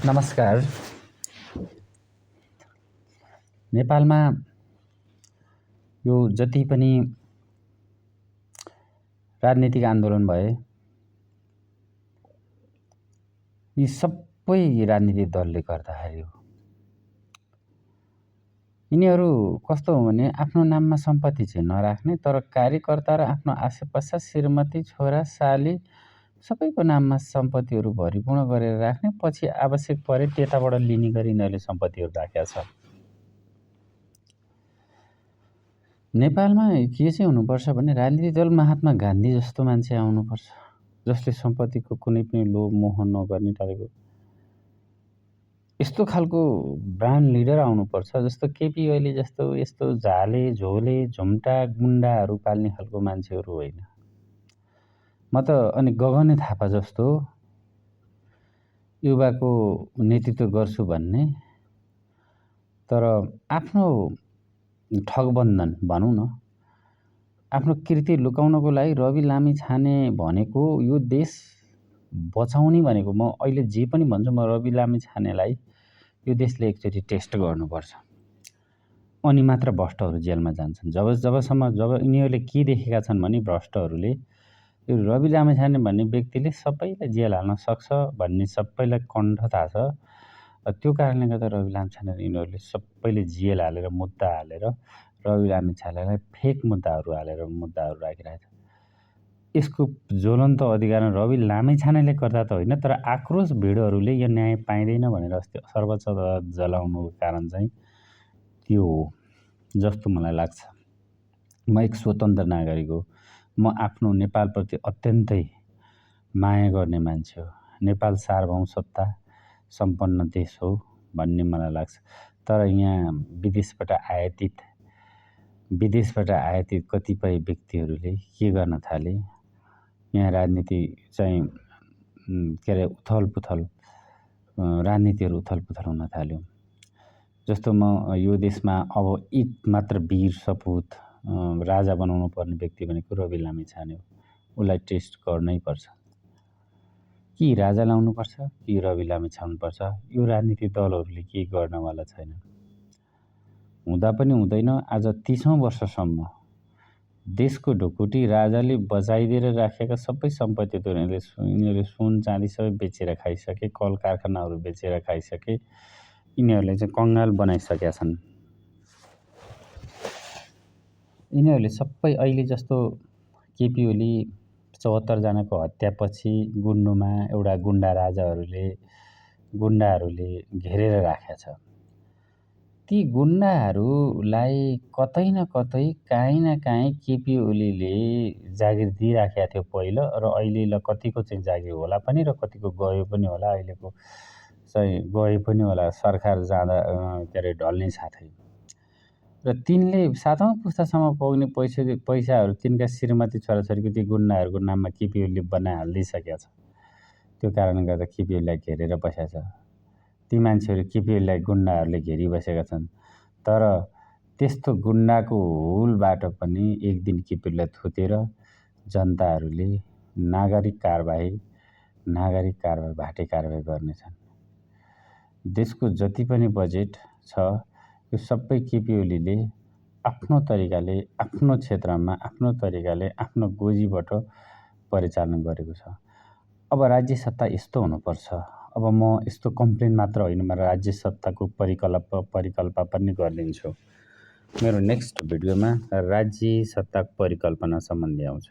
नमस्कार। नेपालमा यो जति पनि राजनीतिक आन्दोलन भए, यी सबै राजनीतिक दलले गर्दाखेरि हो। यिनीहरू कस्तो हो भने आफ्नो नाममा सम्पत्ति चाहिँ नराख्ने, तर कार्यकर्ता र आफ्नो आसेपास श्रीमती, छोरा, साली सबैको नाममा सम्पत्तिहरू भरिपूर्ण गरेर राख्ने, पछि आवश्यक परे त्यताबाट लिने गरी यिनीहरूले सम्पत्तिहरू राखेका छ। नेपालमा के चाहिँ हुनुपर्छ भने राजनीतिक दल महात्मा गान्धी जस्तो मान्छे आउनुपर्छ, जसले सम्पत्तिको कुनै पनि लोभ मोह नगर्ने टाइपको यस्तो खालको ब्रान्ड लिडर आउनुपर्छ, जस्तो केपी ओली जस्तो यस्तो झाले झोले झुम्टा गुन्डाहरू पाल्ने खालको मान्छेहरू होइन। म त अनि गगने थापा जस्तो युवाको नेतृत्व गर्छु भन्ने, तर आफ्नो ठगबन्धन भनौँ न, आफ्नो कृति लुकाउनको लागि रवि लामिछाने भनेको यो देश बचाउने भनेको, म अहिले जे पनि भन्छु, म रवि लामिछानेलाई यो देशले एकचोटि टेस्ट गर्नुपर्छ, अनि मात्र भ्रष्टहरू जेलमा जान्छन्। जब यिनीहरूले के देखेका छन् भने भ्रष्टहरूले यो रवि लामिछाने भन्ने व्यक्तिले सबैलाई जेल हाल्न सक्छ भन्ने सबैलाई कण्ठ थाहा छ। त्यो कारणले गर्दा रवि लामिछाने यिनीहरूले सबैले जेल हालेर मुद्दा हालेर रवि लामिछानेलाई फेक मुद्दाहरू हालेर मुद्दाहरू राखिरहेछ। यसको ज्वलन्त अधिकार रवि लामिछानेले गर्दा त होइन, तर आक्रोश भिडहरूले यो न्याय पाइँदैन भनेर अस्ति सर्वोच्च अदालत जलाउनुको कारण चाहिँ त्यो हो जस्तो मलाई लाग्छ। म एक स्वतन्त्र नागरिक हो, म आफ्नो नेपालप्रति अत्यन्तै माया गर्ने मान्छे हो। नेपाल सार्वभौम सत्ता सम्पन्न देश हो भन्ने मलाई लाग्छ, तर यहाँ विदेशबाट आयातित कतिपय व्यक्तिहरूले के गर्न थाले, यहाँ राजनीति चाहिँ के अरे राजनीतिहरू उथलपुथल हुन थाल्यो। जस्तो म यो देशमा अब एक मात्र वीर सपुत राजा बनाउनु पर्ने व्यक्ति भनेको रवि लामिछाने हो। उसलाई टेस्ट गर्नै पर्छ, कि राजा लाउनुपर्छ कि रवि लामिछाउनुपर्छ। यो राजनीतिक दलहरूले के गर्नवाला छैन, हुँदा पनि हुँदैन। आज 30औं वर्षसम्म देशको ढुकुटी राजाले बचाइदिएर राखेका सबै सम्पत्ति यिनीहरूले सुन चाँदी सबै बेचेर खाइसके, कल कारखानाहरू बेचेर खाइसके, यिनीहरूले चाहिँ कङ्गाल बनाइसकेका छन्। यिनीहरूले सबै अहिले जस्तो केपी ओली 74 जनाको हत्यापछि गुन्डुमा एउटा गुन्डाहरूले घेरेर राखेका छ। ती गुन्डाहरूलाई कतै न कतै काहीँ न काहीँ केपी ओलीले जागिर दिइराखेका थियो पहिलो, र अहिले ल कतिको चाहिँ जागिर होला पनि र कतिको गयो पनि होला। अहिलेको चाहिँ गए पनि होला सरकार जाँदा ढल्ने साथै। र तिनले 7औं पुस्तासम्म पाउने पैसाहरू तिनका श्रीमती छोराछोरीको ती गुन्डाहरूको नाममा केपी ओलीले बनाइहालिदिइसकेको छ। त्यो कारणले गर्दा केपी ओलीलाई घेरेर बसेको छ। ती मान्छेहरू केपी ओलीलाई गुन्डाहरूले घेरिबसेका छन्, तर त्यस्तो गुन्डाको हुलबाट पनि एक दिन केपी ओलीलाई थुतेर जनताहरूले नागरिक कारबाही भाटे कारबाही गर्नेछन्। देशको जति पनि बजेट छ यो सबै केपी ओलीले आफ्नो तरिकाले, आफ्नो क्षेत्रमा, आफ्नो तरिकाले, आफ्नो गोजीबाट परिचालन गरेको छ। अब राज्य सत्ता यस्तो हुनुपर्छ। अब म यस्तो कम्प्लेन मात्र होइन, म राज्य सत्ताको परिकल्पना पनि गरिदिन्छु। मेरो नेक्स्ट भिडियोमा राज्य सत्ताको परिकल्पना सम्बन्धी आउँछ।